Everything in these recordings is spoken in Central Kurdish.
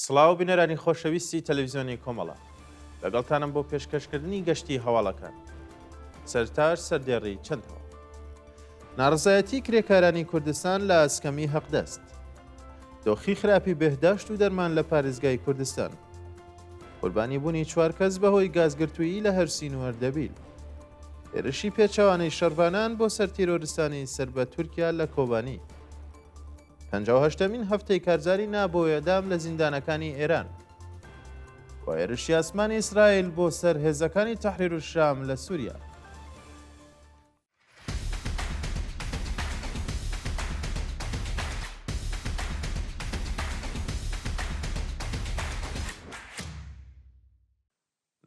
سڵاو بینەرانی خۆشەویستی تەلەڤیزیۆنی کۆمەڵە لەگەڵتانم بۆ پێشکەشکردنی گەشتی هەواڵەکان سەرتاش سەردێڕی چەند هەواڵ ناڕزایەتی کرێکارانی کوردستان لە ئاسکەمی حەقدەست دۆخی خراپی بێهداشت و دەرمان لە پارێزگای کوردستان قوربانی بوونی چوار کەس بەهۆی گازگرتوویی لە هەرسین و ئەردەبیل هێرشی پێچەوانەی شەڕڤانان بۆ سەر تیرۆرستانی سەر بە تورکیا لە کۆبانی 58مین هەفتەی کارزاری نا بۆ ئێعدام لە زیندانەکانی ئێران و هێرشی ئاسمانی ئیسرائیل بۆ سەر هێزەکانی تەحریرولشام لە سووریا.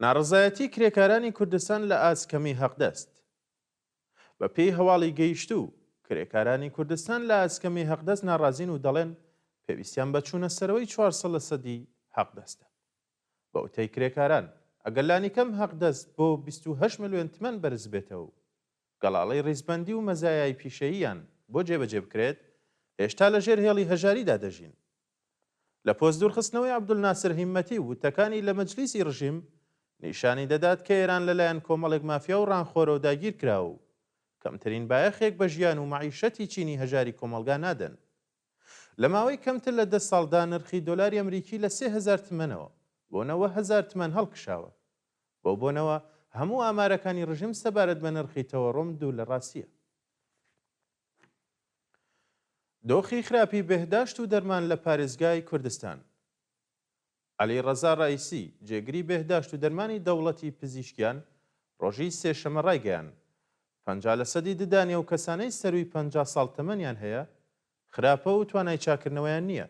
ناڕەزایەتی کرێکارانی کوردستان لە ئاست کەمی هەقدەست. بە پێی هەواڵی گەیشتوو، کرێکارانی کوردستان لە ئاست کەمی هەقدەست ناڕازین و دەڵێن پێویستیان بە چوونە سەرەوەی 400 لەسەدی هەقدەستە. بە وتەی کرێکاران، ئەگەر لانیکەم هەقدەست بۆ 28 ملیۆن تمەن بەرزبێتەوە و گەڵاڵەی ڕیزبەندی و مەزایای پیشەییان بۆ جێبەجێ بکرێت، هێشتا لەژێر هێڵی هەژاریدا دەژین. لە پۆست دوورخستنەوەی عەبدولناسر هیممەتی و وتەکانی لە مەجلیسی ڕژیم نیشانی دەدات کە ئێران لە لایەن کۆمەڵێک مافیا و ڕانخۆرەوە داگیر کراوە و کەمترین بایەخێک بە ژیان و مەعیشەتی چینی هەژاری کۆمەڵگا نادەن. لە ماوەی کەمتر لە دە ساڵدا نرخی دۆلاری ئەمریکی لە 3000 تمەنەوە بۆ 90 هەزار تمەن هەڵکشاوە. بەو بۆنەوە هەموو ئامارەکانی ڕژیم سەبارەت بە نرخی تەوەڕۆم دوور لە ڕاستییە. دۆخی خراپی بێهداشت و دەرمان لە پارێزگای کوردستان. عەلی ڕەزا ڕەئیسی، جێگری بێهداشت و دەرمانی دەوڵەتی پزیشکیان، ڕۆژی سێشەمە ڕایگەیاند، 50 لەسەدی ددانی ئەو کەسانەی سەرووی 50 ساڵ تەمەنیان هەیە، خراپە و توانای چاککردنەوەیان نییە.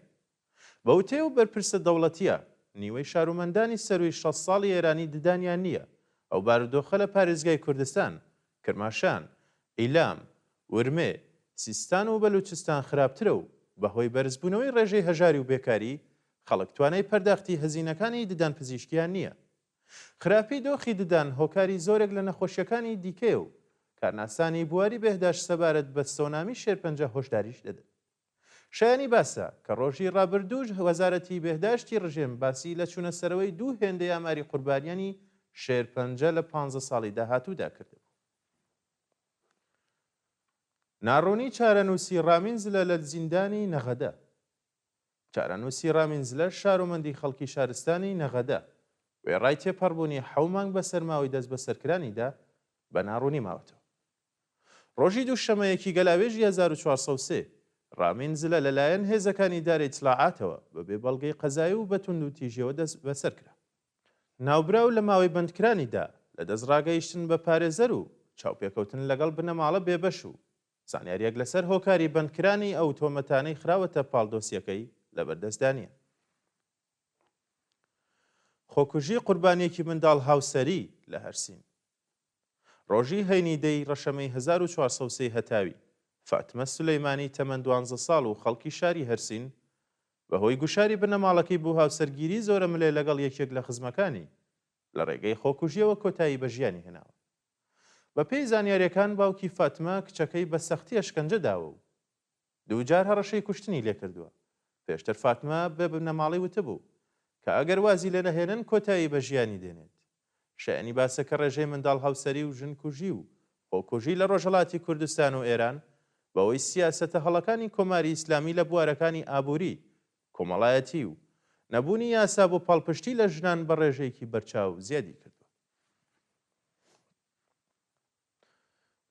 بە وتەی ئەو بەرپرسە دەوڵەتییە، نیوەی شارومەندانی سەرووی 60 ساڵی ئێرانی ددانیان نییە، ئەو بارودۆخە لە پارێزگای کوردستان، کرماشان، ئیلام، ورمێ، سیستان و بەلوچستان خراپترە و بەهۆی بەرزبوونەوەی ڕێژەی هەژاری و بێکاری، خەڵک توانای پەرداختی هەزینەکانی ددانپزیشکییان نییە. خراپی دۆخی ددان هۆکاری زۆرێک لە نەخۆشییەکانی دیکەیە و کارناسانی بواری بێهداشت سەبارەت بە سۆنامی شێرپەنجە هۆشداریش دەدەن. شایانی باسە کە ڕۆژی ڕابردووش وەزارەتی بێهداشتی ڕژێم باسی لە چوونە سەرەوەی دوو هێندەی ئاماری قوربانیانی شێرپەنجە لە پانزە ساڵی داهاتوودا کردبوو. ناڕوونی چارەنووسی ڕامین زلە لە زیندانی نەغەدە. چارەنووسی ڕامین زلە شارۆمەندی خەڵکی شارستانی نەغەدە، وێڕای تێپەڕبوونی حەو مانگ بەسەر ماوەی دەستبەسەرکرانیدا، بە ناڕوونی ماوەتەوە. ڕۆژی دووشەمە یەکی گەلاوێژی 1403، ڕامین زلە لەلایەن هێزەکانی ئیدارەی ئیتلاعاتەوە بەبێ بەڵگەی قەزایی و بە توندوتیژیەوە دەستبەسەر کرا. ناوبراو لە ماوەی بەندکرانیدا لە دەستڕاگەیشتن بە پارێزەر و چاوپێکەوتن لەگەڵ بنەماڵە بێبەش و زانیارییەک لەسەر هۆکاری بەندکرانی ئەو تۆمەتانەی خراوەتە پاڵ دۆسیەکەی لەبەردەستدا نییە. خۆکوژی قوربانییەکی منداڵ هاوسەری لە هەرسین. ڕۆژی هەینی دە ی ڕەشەمەی 1403 هەتاوی، فاتمە سولەیمانی تەمەن دوانزە ساڵ و خەڵکی شاری هەرسین، بەهۆی گوشاری بنەماڵەکەی بۆ هاوسەرگیری زۆرەملێ لەگەڵ یەکێک لە خزمەکانی، لە ڕێگەی خۆکوژییەوە کۆتایی بە ژیانی هێناوە. بەپێی زانیارییەکان باوکی فاتمە کچەکەی بە سەختی ئەشکەنجە داوە و دووجار هەڕەشەی کوشتنی لێکردووە. پێشتر فاتمە بە بنەماڵەی وتبوو کە ئەگەر وازی لێنەهێنن کۆتایی بە ژیانی دێنێت. شایەنی باسە کە ڕێژەی منداڵ هاوسەری و ژنکوژی و خۆکوژی لە ڕۆژهەڵاتی کوردستان و ئێران بەهۆی سیاسەتە هەڵەکانی کۆماری ئیسلامی لە بوارەکانی ئابووری، کۆمەڵایەتی و نەبوونی یاسا بۆ پاڵپشتی لە ژنان بە ڕێژەیەکی بەرچاو زیادی کردووە.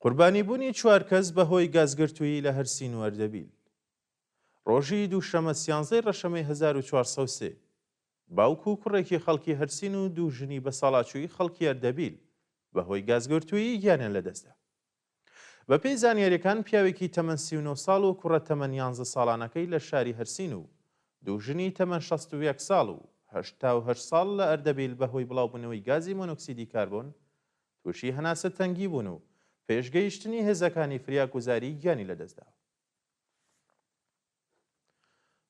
قوربانیبوونی چوار کەس بەهۆی گازگرتوویی لە هەرسین و ئەردەبیل. ڕۆژی دووشەمە سیانزەی ڕەشەمەی 1403، باوک و کوڕێکی خەڵکی هەرسین و دوو ژنی بەساڵاچووی خەڵکی ئەردەبیل بەهۆی گازگرتوویی گیانیان لەدەستدا. بەپێی زانیارییەکان پیاوێکی تەمەن 39 ساڵ و کوڕە تەمەن یانزە ساڵانەکەی لە شاری هەرسین و دوو ژنی تەمەن 61 ساڵ و 88 ساڵ لە ئەردەبیل بەهۆی بڵاوبوونەوەی گازی مۆنۆکسیدی کاربۆن تووشی هەناسە تەنگی بوون و پێش گەیشتنی هێزەکانی فریاگوزاری گیانی لەدەستداوە.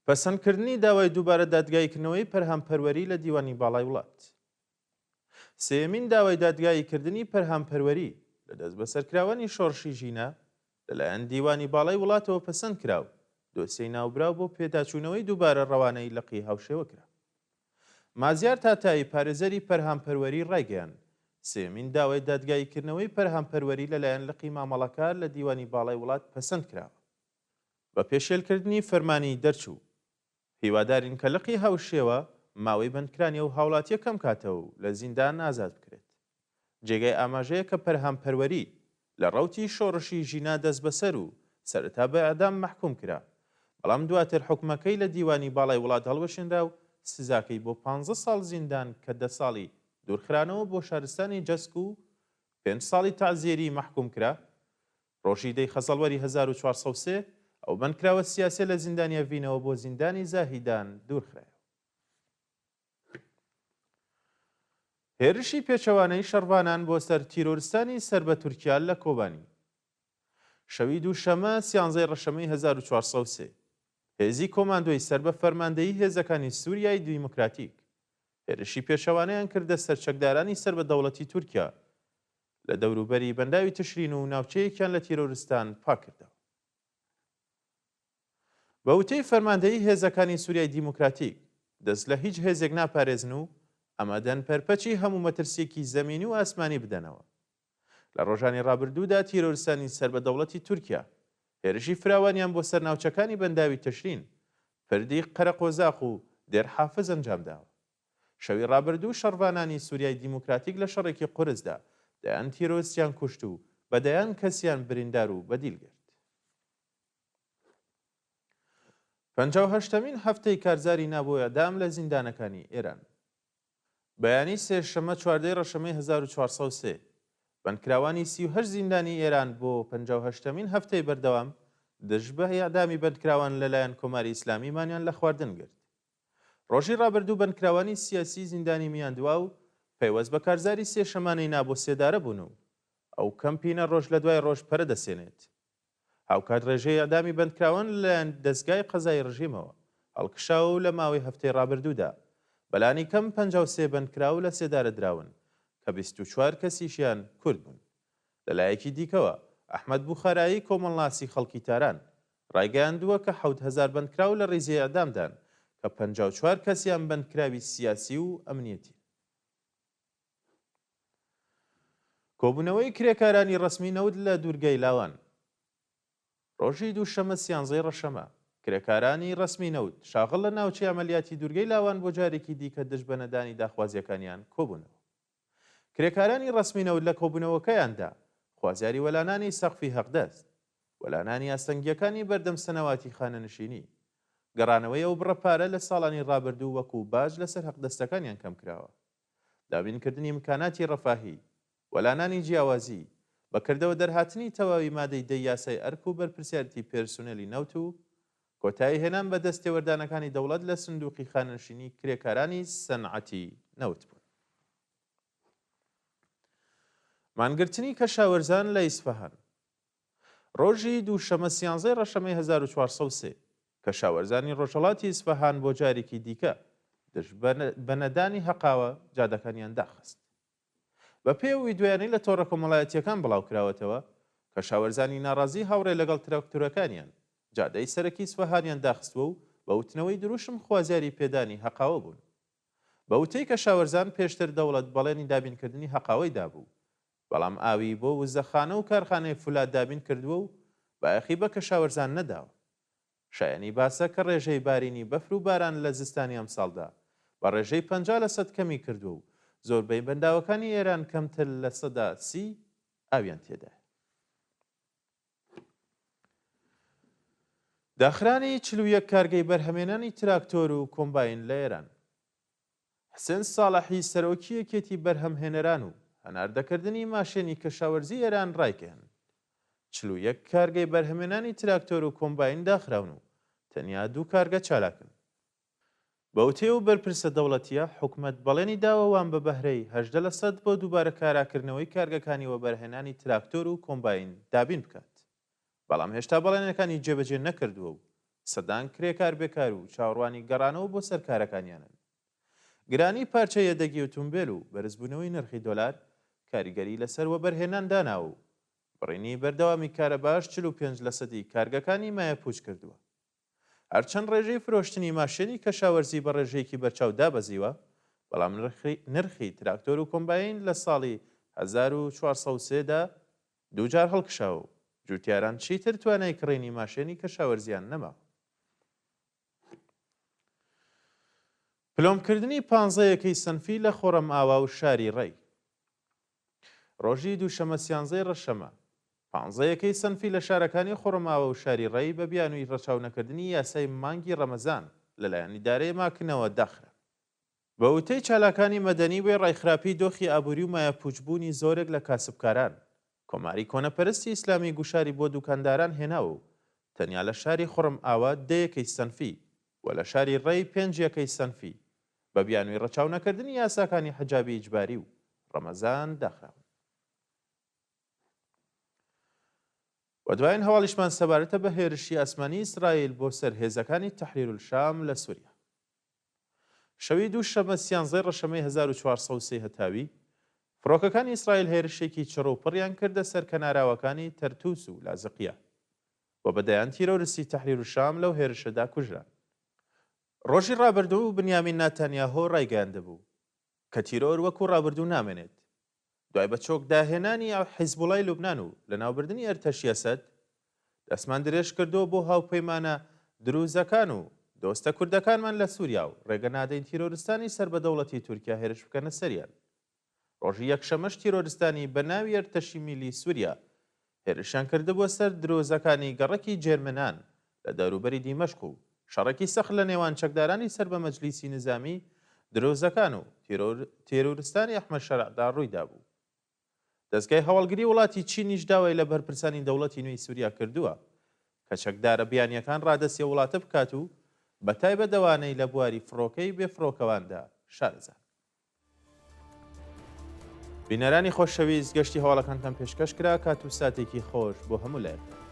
پەسەندکردنی داوای دووبارە دادگاییکردنەوەی پەرهام پەروەری لە دیوانی باڵای وڵات. سێیەمین داوای دادگاییکردنی پەرهام پەروەری لە دەستبەسەرکراوانی شۆڕشی ژینا لەلایەن دیوانی باڵای وڵاتەوە پەسەند کرا و دۆسیەی ناوبراو بۆ پێداچوونەوەی دووبارە ڕەوانەی لقی هاوشێوە کرا. مازیار تاتایی پارێزەری پەرهام پەروەری ڕایگەیاند، سێیەمین داوای دادگاییکردنەوەی پەرهام پەروەری لەلایەن لقی مامەڵەکار لە دیوانی باڵای وڵات پەسەند کراوە. بە پێشێلکردنی فەرمانی دەرچوو. هیوادارین کە لقی هاوشێوە ماوەی بەندکرانی ئەو هاوڵاتیە کەم کاتەوە و لە زیندان ئازاد بکرێت. جێگای ئاماژەیە کە پەرهام پەروەری لە ڕەوتی شۆڕشی ژینا دەستبەسەر و سەرەتا بە ئێعدام مەحکووم کرا، بەڵام دواتر حوکمەکەی لە دیوانی باڵای وڵات هەڵوەشێنرا و سزاکەی بۆ پانزە ساڵ زیندان کە دە ساڵی دوورخرانەوە بۆ شارستانی جەسک و پێنج ساڵی تەعزیری مەحکووم کرا. ڕۆژی دەی خەزەڵوەری 1403 ئەو بەندکراوە سیاسیە لە زیندانی ئەڤینەوە بۆ زیندانی زاهیدان دوورخرایەوە. هێرشی پێچەوانەی شەڕڤانان بۆ سەر تیرۆرستانی سەر بە تورکیا لە کۆبانی. شەوی دووشەمە سیانزەی ڕەشەمەی 1403 هێزی کۆماندۆی سەر بە فەرماندەیی هێزەکانی سوریای دیموکراتیک هێرشی پێچەوانەیان کردە سەر چەکدارانی سەر بە دەوڵەتی تورکیا لە دەوروبەری بەنداوی تشرین و ناوچەیەکیان لە تیرۆرستان پاککردەوە. بە وتەی فەرماندەیی هێزەکانی سوریای دیموکراتیک، دەست لە هیچ هێزێک ناپارێزن و ئامادەن پەرپەچی هەموو مەترسییەکی زەمینی و ئاسمانی بدەنەوە. لە ڕۆژانی ڕابردوودا تیرۆرستانی سەر بە دەوڵەتی تورکیا هێرشی فراوانیان بۆ سەر ناوچەکانی بەنداوی تشرین، پردی قەرەقۆزاق و دێر حافز ئەنجامداوە. شەوی ڕابردوو شەڕڤانانی سوریای دیموکراتیک لە شەڕێکی قورسدا دەیان تیرۆرستیان کوشت و بە دەیان کەسیان بریندار و بەدیل گرت. 58مین هەفتەی کارزاری نا بۆ ئێعدام لە زیندانەکانی ئێران. بەیانی سێشەممە چواردەی ڕەشەمەی 1403، بەندکراوانی 38 زیندانی ئێران بۆ 58مین هەفتەی بەردەوام دژ بە ئێعدامی بەندکراوان لەلایەن کۆماری ئیسلامی مانیان لە خواردن گرت. ڕۆژی ڕابردوو بەندکراوانی سیاسی زیندانی میاندواو پەیوەست بە کارزاری سێشەمانەی نا بۆ سێدارە بوون و ئەو کەمپینە ڕۆژ لە دوای ڕۆژ پەرە دەسێنێت. هاوکات ڕێژەی ئێعدامی بەندکراوان لەلایەن دەزگای قەزایی ڕژیمەوە هەڵکشاوە و لە ماوەی هەفتەی ڕابردوودا بەلانی کەم 53 بەندکراو لە سێدارە دراون کە 24 کەسیشیان کورد بوون. لەلایەکی دیکەوە ئەحمەد بوخارایی کۆمەڵناسی خەڵکی تاران ڕایگەیاندووە کە 7000 بەندکراو لە ڕیزی ئێعدامدان کە 54 کەسیان بەندکراوی سیاسی و ئەمنیەتین. کۆبوونەوەی کرێکارانی ڕەسمی نەوت لە دوورگەی لاوان. ڕۆژی دووشەمە سیانزەی ڕەشەمە، کرێکارانی ڕەسمی نەوت شاغڵ لە ناوچەی عەمەلیاتی دوورگەی لاوان بۆ جارێکی دیکە دژ بە نەدانی داخوازییەکانیان کۆبوونەوە. کرێکارانی ڕەسمی نەوت لە کۆبوونەوەکەیاندا خوازیاری وەلانانی سەقفی هەقدەست، وەلانانی ئاستەنگییەکانی بەردەم سەنەواتی خانەنشینی، گەڕانەوەی ئەو بڕە پارە لە ساڵانی ڕابردوو وەکوو باج لەسەر هەقدەستەکانیان کەمکراوە، دابینکردنی ئیمکاناتی ڕەفاهی، وەلانانی جیاوازی، بە کردەوە دەرهاتنی تەواوی مادەی دەی یاسای ئەرک و بەرپرسیارێتی پێرسونێلی نەوت و کۆتایی هێنان بە دەستێوەردانەکانی دەوڵەت لە سندوقی خانەنشینی کرێکارانی سەنعەتی نەوت بوون. مانگرتنی کەشاوەرزان لە ئیسفەهان. ڕۆژی دووشەمە سیانزەی ڕەشەمەی 1403 کەشاوەرزانی ڕۆژهەڵاتی ئیسفەهان بۆ جارێکی دیکە دژ بە نەدانی هەقاوە جادەکانیان داخست. بەپێی ئەو ویدیۆیانەی لە تۆڕە کۆمەڵایەتییەکان بڵاوکراوەتەوە، کەشاوەرزانی ناڕازی هاوڕێ لەگەڵ تراکتورەکانیان جادەی سەرەکی ئیسفەهانیان داخستووە و بە وتنەوەی دروشم خوازیاری پێدانی هەقاوە بوون. بە وتەی کەشاوەرزان پێشتر دەوڵەت بەڵێنی دابینکردنی هەقاوەی دابوو، بەڵام ئاوی بۆ وزەخانە و کارخانەی فولاد دابین کردووە و بایەخی بە کەشاوەرزان نەداوە. شایەنی باسە کە ڕێژەی بارینی بەفر و باران لە زستانی ئەمساڵدا بە ڕێژەی 50 لەسەد کەمی کردووە و زۆربەی بەنداوەکانی ئێران کەمتر 30% ئاویان تێدایە. داخرانی 41 کارگەی بەرهەمێنانی تراکتۆر و کۆمباین لە ئێران. حسێن ساڵحی سەرۆکی یەکێتی بەرهەمهێنەران و هەناردەکردنی ماشێنی کەشاوەرزی ئێران ڕایگەیاند، 41 کارگەی بەرهەمێنانی تراکتۆر و کۆمباین داخراون و تەنیا دوو کارگە چالاکن. بە وتەی ئەو بەرپرسە دەوڵەتییە، حکومەت بەڵێنی داوە وام بە بەهرەی 18 لەسەد بۆ دووبارە کاراکردنەوەی کارگەکانی وەبەرهێنانی تراکتۆر و کۆمباین دابین بکات، بەڵام هێشتا بەڵێنەکانی جێبەجێ نەکردووە و سەدان کرێکار بێکار و چاوەڕوانی گەڕانەوە بۆ سەر کارەکانیانن. گرانی پارچە یەدەگی ئوتومبێل و بەرزبوونەوەی نرخی دۆلار کاریگەری لەسەر وەبەرهێنان داناوە و بڕینی بەردەوامی کارەباش 45 لەسەدی کارگەکانی مایەپووچ کردووە. هەرچەند ڕێژەی فرۆشتنی ماشێنی کەشاوەرزی بە ڕێژەیەکی بەرچاو دابەزیوە، بەڵام نرخی تراکتۆر و کۆمباین لە ساڵی 1403 دا دووجار هەڵکشاوە و جووتیاران چیتر توانای کڕینی ماشێنی کەشاوەرزییان نەماوە. پلۆمکردنی پانزە یەکەی سنفی لە خۆڕەمئاوا و شاری ڕەی. ڕۆژی دووشەمە سیانزەی ڕەشەمە، پانزە یەکەی سنفی لە شارەکانی خۆڕەمئاوا و شاری ڕەی بە بیانووی ڕەچاونەکردنی یاسای مانگی ڕەمەزان لەلایەن ئیدارەی ماکنەوە داخران. بە وتەی چالاکانی مەدەنی وێڕای خراپی دۆخی ئابووری و مایەپووچبوونی زۆرێک لە کاسبکاران، کۆماری کۆنەپەرستی ئیسلامی گوشاری بۆ دووکانداران هێناوە و تەنیا لە شاری خوڕم ئاوا دە یەکەی سەنفی و لە شاری ڕەی پێنج یەکەی سەنفی بە بیانووی ڕەچاونەکردنی یاساکانی حجابی ئیجباری و ڕەمەزان داخراون. و دوایین هەواڵیشمان سەبارەتە بە هێرشی ئاسمانی ئیسرائیل بۆ سەر هێزەکانی تەحریرولشام لە سوریا. شەوی دوو شەمە سیانزەی ڕەشەمەی 1403 هەتاوی، فڕۆکەکانی ئیسرائیل هێرشێکی چڕ و پڕیان کردە سەر کەناراوەکانی تەرتوس و لازقیە و بە دەیان تیرۆرستی تەحریرولشام لەو هێرشەدا کوژران. ڕۆژی ڕابردوو بنیامین ناتانیاهۆ ڕایگەیاندبوو کە تیرۆر وەکو ڕابردوو نامێنێت. دوای بە چۆکداهێنانی حیزبوڵای لوبنان و لەناوبردنی ئەرتەشی ئەسەد، دەستمان درێژ کردووە بۆ هاوپەیمانە دروزەکان و دۆستە کوردەکانمان لە سوریا و ڕێگە نادەین تیرۆرستانی سەر بە دەوڵەتی تورکیا هێرش بکەنە سەریان. ڕۆژی یەکشەمەش تیرۆرستانی بە ناوی ئەرتەشی میلی سوریا هێرشیان کردبووە سەر درۆزەکانی گەڕەکی جێرمنان لە دەوروبەری دیمەشق و شەڕێکی سەخت لە نێوان چەکدارانی سەر بە مەجلیسی نیزامی درۆزەکان و تێرۆرستانی ئەحمەد شەرعدا ڕوویدابوو. دەزگای هەواڵگری وڵاتی چینیش داوای لە بەرپرسانی دەوڵەتی نوێی سوریا کردووە کە چەکدارە بیانییەکان ڕادەستی ئەو وڵاتە بکات و بەتایبەت ئەوانەی لە بواری فڕۆکەی بێفڕۆکەواندا شارەزان. بینەرانی خۆشەویست گەشتی هەواڵەکانتان پێشکەش کرا کات و ساتێکی خۆش بۆ هەموو لایەکتان.